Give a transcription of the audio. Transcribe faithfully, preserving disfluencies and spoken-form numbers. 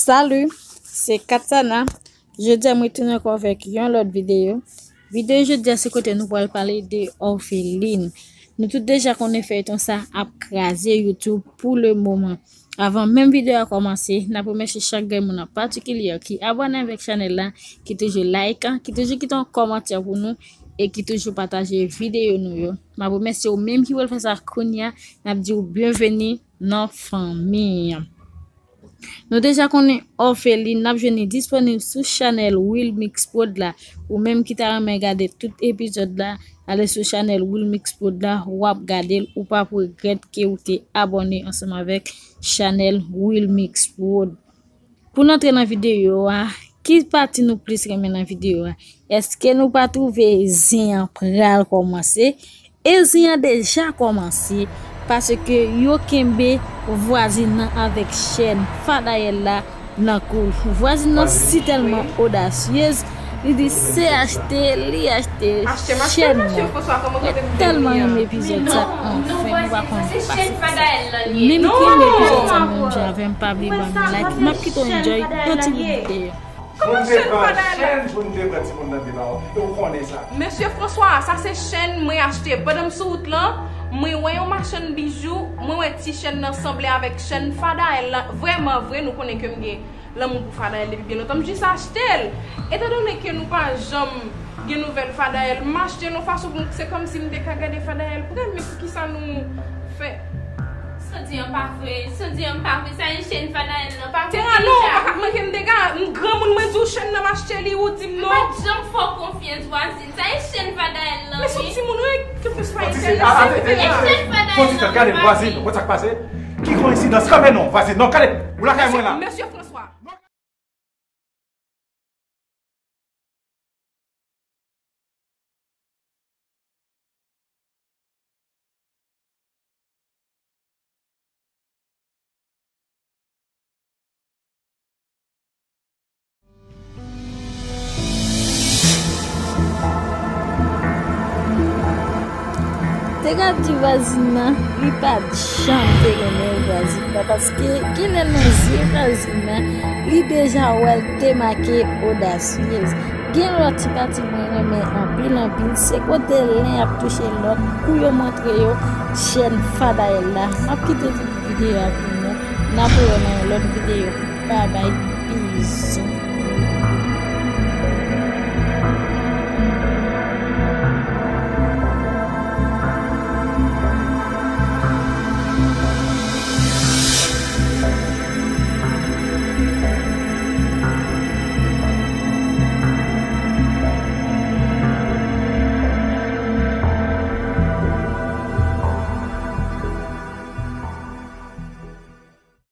Salut, se Katsana. Jodi a mwen retounen ankò avèk yon lòt videyo. Videyo jodi a se kote nou pral pale de Orpheline. Nou tout deja konnen feyton sa ap kraze YouTube pou le moman. Avan menm videyo a kòmanse, n ap remèsye chak grenn moun an patikilye ki abòne avèk chanèl la, ki toujou like, ki toujou kite yon kòmantè pou nou e ki toujou pataje videyo nou yo. M ap remèsye ou menm ki pral fè sa kounye a, n ap di w byenveni nan fanmi an. Nou deja konnen Orpheline, n ap jwenn li disponib sou chanèl Wilmix Prod la. Ou menm ki ta renmen gade tout epizòd la, ale sou chanèl Wilmix Prod la, w ap gade l, ou p ap regrèt ke ou te abòne ansanm avèk chanèl Wilmix Prod. Pou n antre nan videyo a, ki pati nou plis renmen nan videyo a? Èske nou pa twouve zen an pral kòmanse? E zen an deja kòmanse, paske yo kenbe vwazin nan avèk chèn Fadayèl la nan kou l. Vwazin nan si tèlman odasyez, li di se achte, li achte chèn nan. Mwen tèlman renmen epizòd sa, anfen, nou pa konn pase pou sa. Menm ki renmen epizòd sa menm jan avè m, pa bliye ban m like, m ap kite w enjoy yon ti bout videyo. Kòman chèn Fadayèl la? Chèn pou n te pran timoun nan devan w, e w konnen sa. Mesye François, sa se chèn mwen achte. Pandan m sou wout lan, mwen wè yon machann bijou, mwen wè ti chèn nan sanble avèk chèn Fadayèl la. Vrèman vre, nou konnen ke m gen lanmou pou Fadayèl depi byen lontan. M jis achte l. Etandone ke nou pa janm gen nouvèl Fadayèl, m achte l yon fason pou m, se kòmsi m te ka gade Fadayèl prè, men poukisa nou fè Sa w di an pa vre, sa w di an pa vre, sa e chèn Fadayèl nan, pa vre. Tera non, ou pa ka manke m dega, m granmoun mwen di w chèn nan m achte li, ou di m non. M pa t janm fè w konfyans, vwazin, sa e chèn Fadayèl nan, wi. Men se yon timoun, wi, kèlkeswa. E chèn Fadayèl nan. Gade vwazin, konn sa k pase? Ki koyensidans kanmenm non, vwazin, non, gade, ou lakay mwen la. Mesye François. Te ka di vwazin nan, li pa t janm te renmen vwazin nan, paske genlè nan zye vwazin nan, li deja wè l te make odasyez. Gen lòt ti pati mwen renmen anpil, anpil, se kote len ap touche lòt, kou yo montre yo chèn Fadayèl la. M ap kite ti videyo a pou nou. N ap wè nan yon lòt videyo. Babay, bizou.